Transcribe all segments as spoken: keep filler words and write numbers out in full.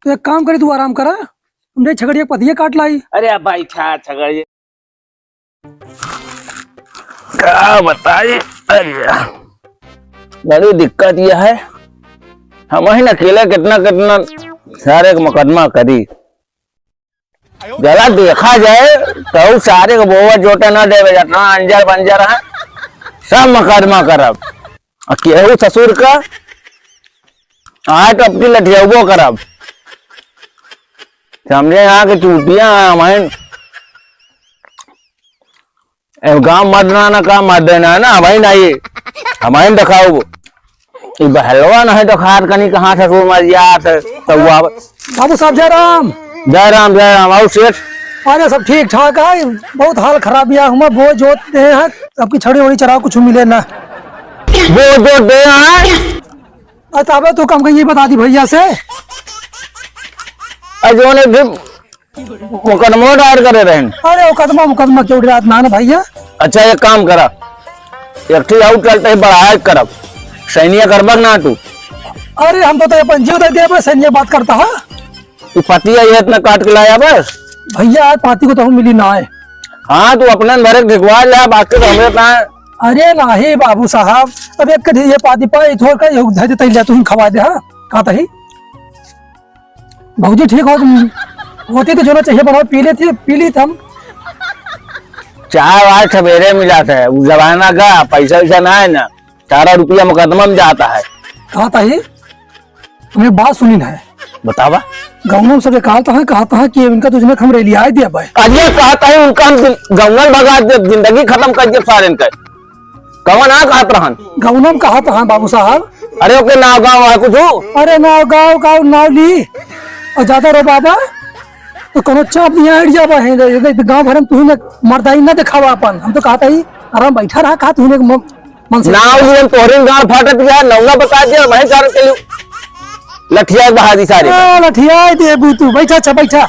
तो एक काम करी, तू आराम करा, हम जाई छगड़िया के पतिया काट लाई। अरे अब बैठा छगड़िया। का बताई? अरे, बड़ी दिक्कत यह है, हम ही न अकेला कितना कितना सारे के मुकदमा करी। जरा देखा जाए तो सारे के बोवा जोटे ना देवे, जितना अंजर बंजर है, सब मुकदमा करब। आ केहू ससुर का आए तो अपनी लठियबो करब। समझे, यहाँ के चूतिया हैं, हमारे ए, गाँव मत ना, ना काम मत देना है ना, हमारे ना ये, हमारे ना दिखाओ। ये बहलवा ना है तो खार कनी कहाँ ससुर मर जात है, तो वो आव- बाबू साहब, जय राम। जय राम, जय राम। और सेठ? अरे, सब ठीक ठाक है, बहुत हाल खराब यह हुआ, बोझ जोत दे हैं, अब की छड़ी वड़ी चराव कुछ मिले ना। बोझ जोत दे हैं? अरे, तबे तो कम कहिए, बता दी भैया से। अरे, जो ने भी मुकदमा दायर करे रहन। अरे, मुकदमा, मुकदमा क्यों डरात ना, ना भैया? अच्छा, एक काम करा, एक ठे और चलते ही बढ़ाए करब। सैनिया करबा ना तू? अरे, हम तो, तो अपन जीव दे दिया, बस सैनिया बात करता है। तू पतिया ये इतना काट के लाया बस? भैया, आज पाती को तो हम मिली ना आए। हाँ, तू अपने भरे ढिकवा ले, बाकी तो हमें कहाँ। अरे नाही बाबू साहब, अब एक कधी ये पाती पाई, थोड़ का ये धर देता ही ले, तू ही खवा दे, हाँ, कहता ही। भौजी ठीक हो, तुम होती तो जो ना चाहिए बनाओ, पी लेती, पी ली हम। चाय वाय सवेरे मिला था, उस जमाना का पैसा वैसा ना है ना, सारा रुपया मुकदमा में जाता है। कहता ही, तुम्हें बात सुनी ना है। बतावा। गौनम सब कहता है, कहता है कि इनका तुझने हम रेलियाए दिया भाई। अरे कहता है उनका हम जिन-, गौनम भगा दे, जिंदगी खत्म कर दे सारे इनका। कवन आ कहत रहन? गौनम कहत रहन बाबू साहब। अरे ओके नाव गाँव है कुछ? अरे नाव गाँव, गाँव नाव ली। और ज्यादा रो बाबा, तो कोनो चाप दिया हट जाबा है, ये देख, गाँव भर में तू ही ने मर्दाई ना दिखावा अपन। हम तो कहता ही, आराम बैठा रहा, कहा तू ही ने म-, मन से। नाव ली हम तोहरे गाँव फाटत गया, नौना बता दिया, मैं चारों के लिए लठिया बहा दी सारे। आ, लठिया देबू तू, बैठा, अच्छा बैठा,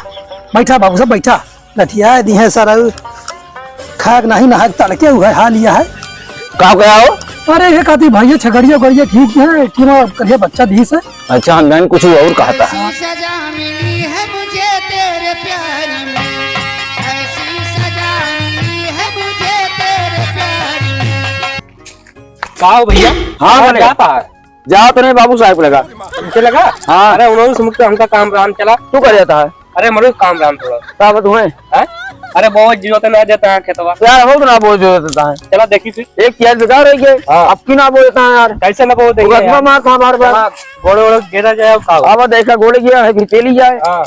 बैठा बाबू साहब, बैठा। लठिया दी है सारा, खाक नहीं नहाक तड़के हुआ हाल यह है। का कहा हो? अरे ये कहती भैया छगड़िया उगड़िया ठीक है, ठीक है, करिए बच्चा दी से। अच्छा, हम जान कुछ और कहता है। ऐसी सजा मिली है मुझे तेरे प्यार में, ऐसी सजा मिली है मुझे तेरे प्यार में। का हो भैया? हाँ, और बोले। क्या था? जाओ तो नहीं बाबू साहब लगा। उनके लगा? हाँ। अरे उन्होंने से मुझको हमका काम राम चला। तू कर जाता है? अरे मरुद काम राम थोड़ा। का बात हुए? हैं? अरे बहुत जियो तो ना देता है खेतवा। यार हो ना बहुत जियो देता है। चला देखी फिर। एक चीज बेकार है ये। हाँ। अब की ना बोलता है यार। कैसे ना बोल देंगे मुकदमा यार? मार था हमारे पास। चला, गोड़े वोड़े गिरा जाए अब का हो? अब देखा गोड़े गिरा है कि चली जाए। हाँ।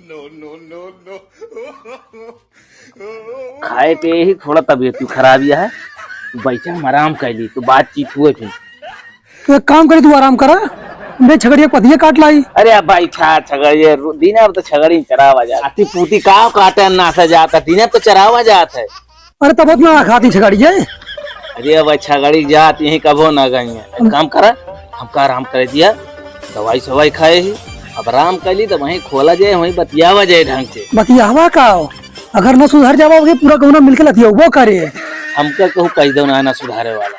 No, no, no, no। खाए पे ही थोड़ा तबीयत क्यों खराब यह है। बैठा हम आराम कर ली तो बातचीत हुए फिर। तो एक काम करी, तू आराम करा, मैं छगड़िया पतिया काट लाई। अरे अब बैठा छगड़िया, दिन अब तो छगड़ी चरावा जात। आती पूती का काटे ना से जाता, दिन अब तो चरावा जात है। अरे तब उतना खाती छगड़ी है। अरे अब छगड़ी जात यहीं कबो ना गई है। एक काम करा, हमका आराम करे दिया, दवाई सवाई खाए ही, अब आराम कर ली तो वहीं खोला जाए, वहीं बतियावा जाए ढंग से। बतियावा का हो? अगर न सुधर जावा कि पूरा गौना मिलके लतियौबो करे। हमका कहू कह दो ना, ना सुधारे वाला।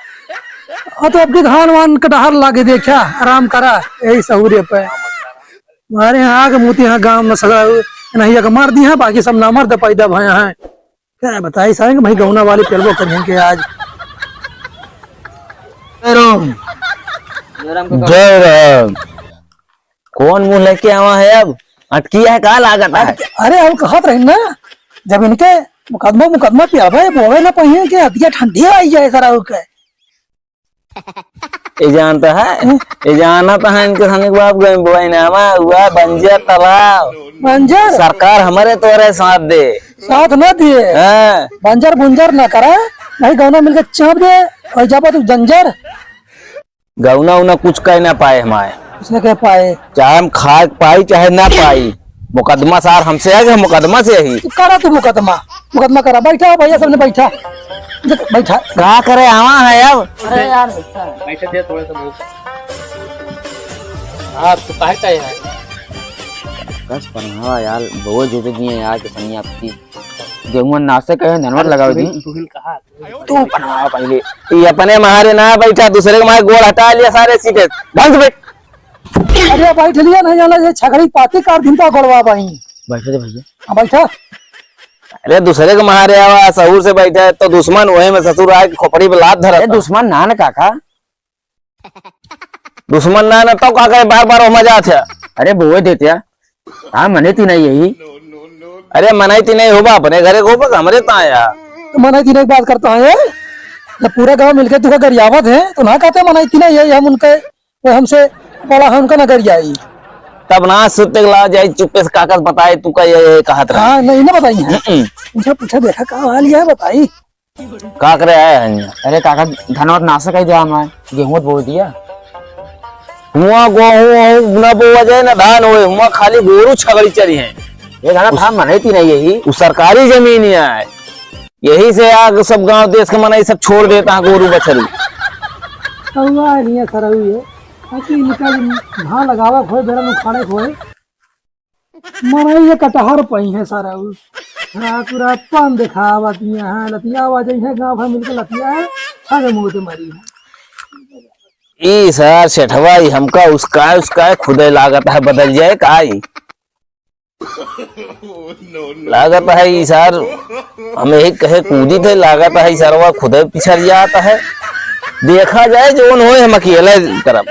हाँ तो अब की धान वान कटहर लागे देखा, आराम करा यही सहूरे पे। हमारे यहाँ आके मोती यहाँ गाँव में सगा नहीं आके मार दी है, बाकी सब नामर्द पैदा भया है। क्या बताई सारे कि भाई गौना वाली पेलबो करिहन के आज। जय राम। जय राम काका। जय राम। कौन मुंह लेके आवा है अब? अटकी है का लागत है? अटकी, अरे हम कहत रही ना, जब इनके मुकदमा, मुकदमा पे आवे, बोवे ना पहिए के हथिया ठंडी आई जाए सारा के। ए जानता है? हम्म। ए जानता है इनके संगे बाप गए बोए नामा हुआ बंजर तालाब। बंजर? सरकार हमारे तोरे साथ दे। साथ ना दिए। हाँ। बंजर बुंजर ना करा, नहीं गौना मिलके चाप दे और जाबा तू जंजर। गौना उना कुछ कह ना पाए हमारे। कुछ ना कह पाए। चाहे हम खा पाई चाहे ना पाई, मुकदमा सार हमसे है कि हम मुकदमा से ही। तू करा तू मुकदमा, मुकदमा करा। बैठा भैया, सबने बैठा, देख, बैठा। का करे आवा है अब? अरे यार, बैठा। बैठे दे थोड़ा सा मुंह। हाँ, तू काहे का यार? कस पनहवा यार, बहुत जोते दिए यार के सनिया आपकी। गेहूं नासे कहे, धनवा लगावे दी। तू बनवा पहले। ये अपने मारे ना बैठा, दूसरे के मारे गोड़ हटा लिया सारे सीधे। ढंग से बैठ। अरे बैठ लिया ना, जाना ये छगड़ी पाती काट दिन का गोड़वा बाई। बैठे थे भैया। हाँ, बैठा। अरे दूसरे के मारे आवा, सहूर से बैठा है तो दुश्मन वही में ससुर आए कि खोपड़ी पे लात धरा अरे था। दुश्मन ना न काका। दुश्मन ना न तो का करे, बार बार ओमा जात है। अरे बोए देते हैं। हाँ, मने ती नहीं यही। अरे मनाई ती नहीं होबा, अपने घरे होबा, हमरे ता आया। तो मनाई ती नहीं बात करता है। जब पूरा गांव मिलके तुका गरियावत है तो ना कहते मनाई ती नहीं यही, हम उनके वो हमसे बड़ा है, उनका नगर जाई। तब ना सुते ला जाई, चुप्पे से काका से बताए, तू का ये, ये कहत रहा। हाँ, नहीं ना बताई है। हम्म। पूछा, पूछा, देखा का हाल ये है, बताई। का करे आए हैं? अरे काका, धनवा नासे कह दिया हमारे, गेहूं बोल दिया। हुआ गेहूं ना बोआ जाए ना धान होए, हुआ खाली गोरू छगड़ी चरी हैं। ये गाना था, मने ती नहीं यही। वो सरकारी जमीन ही है। यही से आग सब गांव देश के मनई सब छोड़ देता है गोरू बछरू। कौआ नहीं है सरऊ ये, ताकि इनका धान लगावे खोए, बेरन उखाड़े खोए। मनई ये कटहर पई है सरऊ। हाँ, पूरा अपन दिखावत यहाँ है, लतिया आवाज है, गांव भर मिलके लतिया है, छागे मुंह से मरी है। ई सर सेठवा, ई हमका उसका, उसका खुदे लागत है बदल जाए का ई? लागत है ई सार, हम यही कहे कूदी थे, लागत है ई सारवा खुदे पिछड़ जात है। देखा जाए जौन होए, हम अकेले करब।